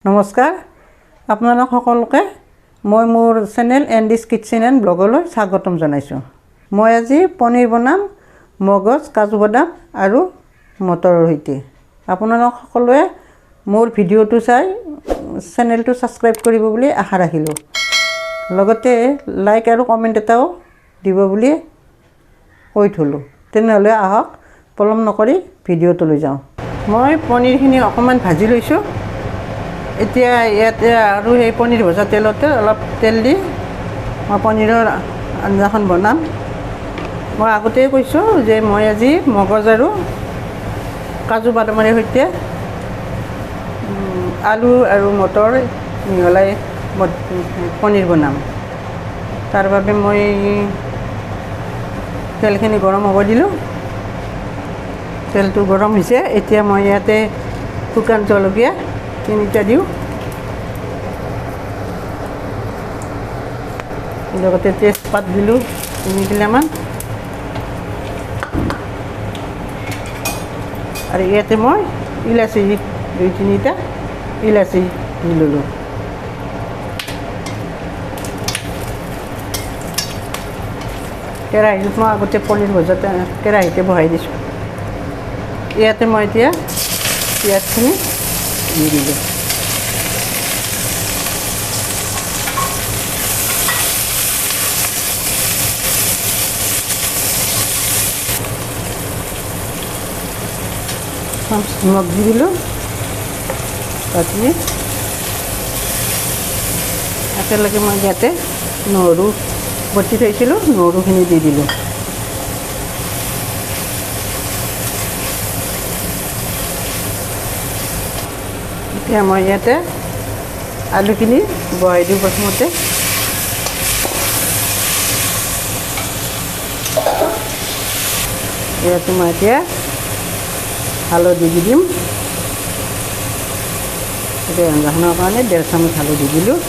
নমস্কাৰ আপোনালোক সকলোকে মই মোৰ চেনেল এণ্ডিজ কিটচেন এণ্ড ব্লগলৈ স্বাগতম জনাইছোঁ। মই আজি পনীৰ বনাম মগজ, কাজু বাদাম আৰু মটৰৰ সৈতে। আপোনালোক সকলোৱে মোৰ ভিডিঅ'টো চাই চেনেলটো ছাবস্ক্ৰাইব কৰিব বুলি আশা ৰাখিলোঁ, লগতে লাইক আৰু কমেণ্ট এটাও দিব বুলি কৈ থ'লোঁ। তেনেহ'লে আহক পলম নকৰি ভিডিঅ'টোলৈ যাওঁ। মই পনীৰখিনি অকণমান ভাজি লৈছোঁ। এতিয়া ইয়াতে আৰু সেই পনীৰ ভজা তেলতে অলপ তেল দি মই পনীৰৰ আঞ্জাখন বনাম। মই আগতেই কৈছোঁ যে মই আজি মগজ আৰু কাজু বাদামেৰে সৈতে আলু আৰু মটৰ মিহলাই পনীৰ বনাম। তাৰ বাবে মই তেলখিনি গৰম হ'ব দিলোঁ। তেলটো গৰম হৈছে। এতিয়া মই ইয়াতে শুকান জলকীয়া 3টা দিওঁ, লগতে তেজপাত দিলোঁ 3 কিলামান, আৰু ইয়াতে মই ইলাচি 2-3টা ইলাচি দি ল'লোঁ। কেৰাহীত মই আগতে পনীৰ ভজাতে কেৰাহীতে বহাই দিছোঁ। ইয়াতে মই এতিয়া পিঁয়াজখিনি দি দিলোঁ। নিমখ দি দিলোঁ বাকি। একেলগে মই ইয়াতে নহৰু বটি থৈছিলোঁ, নহৰুখিনি দি দিলোঁ। এতিয়া মই ইয়াতে আলুখিনি বহাই দিওঁ প্ৰথমতে। ইয়াতে মই এতিয়া হালধি দি দিম। এতিয়া আঞ্জাখনৰ কাৰণে 1.5 চামুচ হালধি দিলোঁ।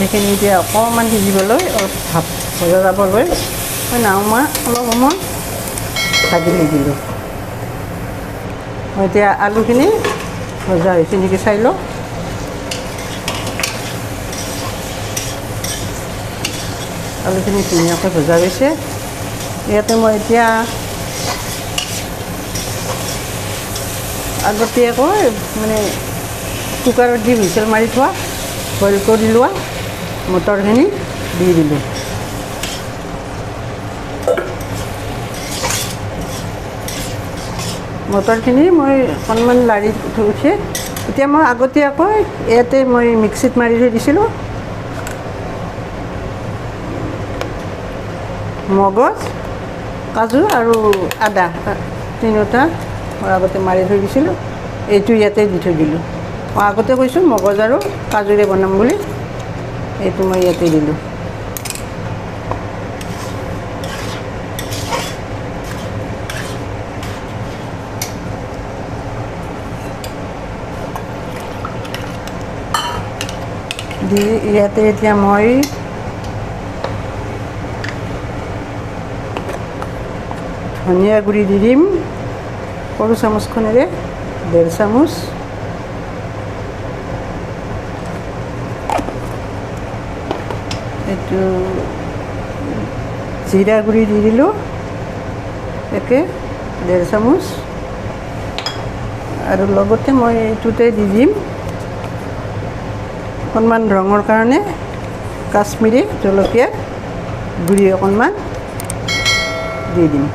এইখিনি এতিয়া অকণমান সিজিবলৈ, অলপ ভাপ ভজা যাবলৈ মই নাওমা অলপ সময় ভাজি নিদিলোঁ। মই এতিয়া আলুখিনি ভজা হৈছে নেকি চাই লওঁ। আলুখিনি ধুনীয়াকৈ ভজা গৈছে। ইয়াতে মই এতিয়া আগতীয়াকৈ মানে কুকাৰত দি হুইচেল মাৰি থোৱা বইল কৰি লোৱা মটৰখিনি দি দিলোঁ। মটৰখিনি মই অকণমান লাৰি উঠি এতিয়া মই আগতীয়াকৈ ইয়াতে মই মিক্সিত মাৰি থৈ দিছিলোঁ মগজ, কাজু আৰু আদা 3টা মই আগতে মাৰি থৈ দিছিলোঁ। এইটো ইয়াতে দি থৈ দিলোঁ। মই আগতে কৈছোঁ মগজ আৰু কাজুৰে বনাম বুলি, এইটো মই ইয়াতে দিলোঁ। দি ইয়াতে এতিয়া মই ধনিয়া গুড়ি দি দিম সৰু চামুচখনেৰে 1.5 চামুচ। এইটো জিৰা গুড়ি দি দিলোঁ একে 1.5 চামুচ। আৰু লগতে মই এইটোতে দি দিম অকণমান ৰঙৰ কাৰণে কাশ্মীৰী জলকীয়া গুড়ি অকণমান দি দিম।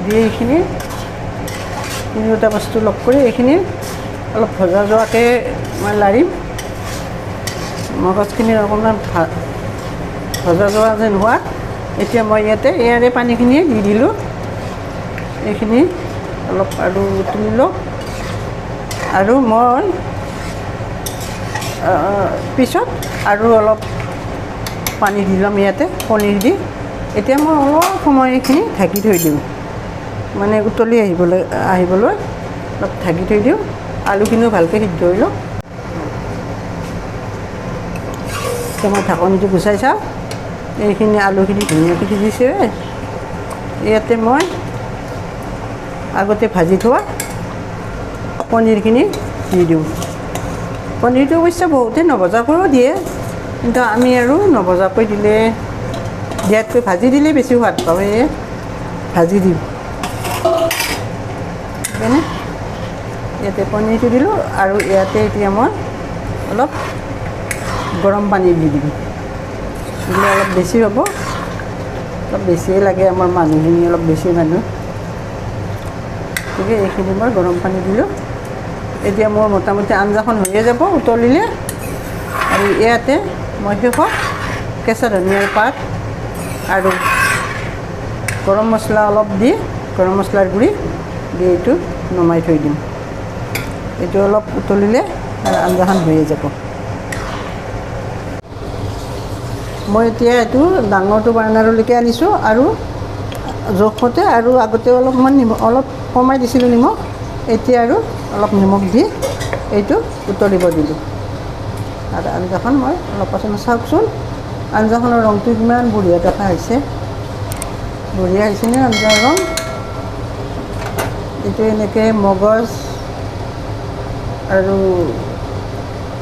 দি এইখিনি তিনিওটা বস্তু লগ কৰি এইখিনি অলপ ভজা যোৱাকৈ মই লাৰিম। মগজখিনি অকণমান ভজা যোৱা যেন হোৱা এতিয়া মই ইয়াতে ইয়াৰে পানীখিনি দি দিলোঁ। এইখিনি অলপ আৰু তুলি লওক। আৰু মই পিছত আৰু অলপ পানী দি ল'ম ইয়াতে পনীৰ দি। এতিয়া মই অলপ সময় এইখিনি ঢাকি থৈ দিওঁ, মানে উতলি আহিবলৈ অলপ ঢাকি থৈ দিওঁ। আলুখিনিও ভালকৈ সিদ্ধ হৈ লওক। এতিয়া মই ঢাকনিটো গুচাই চাওঁ। এইখিনি আলুখিনি ধুনীয়াকৈ সিজিছে। ইয়াতে মই আগতে ভাজি থোৱা পনীৰখিনি দি দিওঁ। পনীৰটো অৱশ্যে বহুতে নভজাকৈও দিয়ে, কিন্তু আমি আৰু নভজাকৈ দিলে দিয়াতকৈ ভাজি দিলে বেছি সোৱাদ পাওঁ, সেয়ে ভাজি দিওঁ। সেইকাৰণে ইয়াতে পনীৰটো দিলোঁ আৰু ইয়াতে এতিয়া মই অলপ গৰম পানী দি দিম। দিলে অলপ বেছি হ'ব, অলপ বেছিয়ে লাগে আমাৰ মানুহখিনি, অলপ বেছি মানুহ। গতিকে এইখিনি মই গৰম পানী দিলোঁ। এতিয়া মোৰ মোটামুটি আঞ্জাখন হৈয়ে যাব উতলিলে। আৰু ইয়াতে মই শেষত কেঁচা ধনিয়াৰ পাত আৰু গৰম মছলা অলপ দি, গৰম মছলাৰ গুড়ি দি এইটো নমাই থৈ দিম। এইটো অলপ উতলিলে আৰু আঞ্জাখন হৈয়ে যাব। মই এতিয়া এইটো ডাঙৰটো বাৰ্ণাৰলৈকে আনিছোঁ আৰু জোখমতে, আৰু আগতে অলপমান নিমখ অলপ কমাই দিছিলোঁ নিমখ, এতিয়া আৰু অলপ নিমখ দি এইটো উতলিব দিলোঁ। আৰু আঞ্জাখন মই অলপ পাছত চাওকচোন, আঞ্জাখনৰ ৰংটো কিমান বঢ়িয়া দেখা হৈছে। বঢ়িয়া হৈছেনে আঞ্জাৰ ৰং? এইটো এনেকৈ মগজ আৰু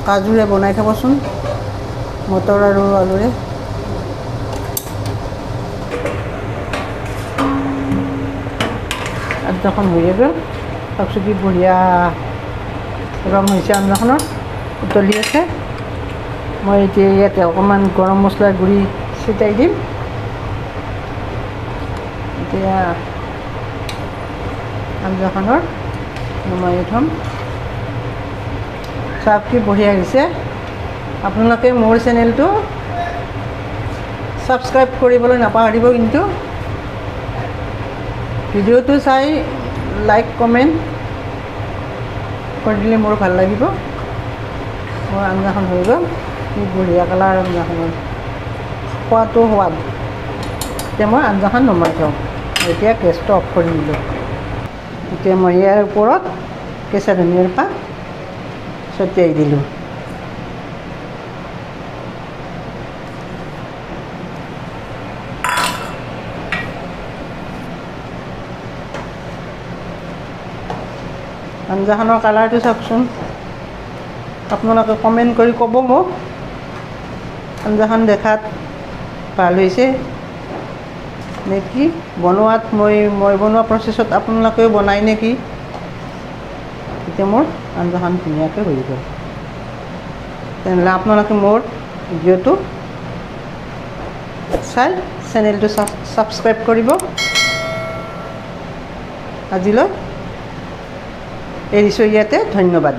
কাজুৰে বনাই খাবচোন, মটৰ আৰু আলুৰে। আঞ্জাখন হৈয়ে গ'ল। চাওকচোন কি বঢ়িয়া ৰং হৈছে আঞ্জাখনৰ, উতলি আছে। মই এতিয়া ইয়াতে অকণমান গৰম মছলাৰ গুড়ি ছটিয়াই দিম। এতিয়া আঞ্জাখনৰ নমাই থ'ম। চাওক কি বঢ়িয়া হৈছে। আপোনালোকে মোৰ চেনেলটো ছাবস্ক্ৰাইব কৰিবলৈ নাপাহৰিব কিন্তু। ভিডিঅ'টো চাই লাইক কমেণ্ট কৰি দিলে মোৰ ভাল লাগিব। মোৰ আঞ্জাখন হৈ গ'ল, কি বঢ়িয়া কালাৰ আঞ্জাখনৰ, খোৱাটো সোৱাদ। এতিয়া মই আঞ্জাখন নমাই থওঁ। এতিয়া গেছটো অফ কৰি দিলোঁ। এতিয়া মই ইয়াৰ ওপৰত কেঁচা ধনিয়াৰ পাত ছটিয়াই দিলোঁ। আঞ্জাখনৰ কালাৰটো চাওকচোন। আপোনালোকে কমেণ্ট কৰি ক'ব মোক আঞ্জাখন দেখাত ভাল হৈছে নে কি, বনোৱাত মই বনোৱা প্ৰচেছত আপোনালোকেও বনায় নেকি। এতিয়া মোৰ আঞ্জাখন ধুনীয়াকৈ হৈ গ'ল। তেনেহ'লে আপোনালোকে মোৰ ভিডিঅ'টো চাই চেনেলটো ছাবস্ক্ৰাইব কৰিব। আজিলৈ এৰিছোঁ ইয়াতে, ধন্যবাদ।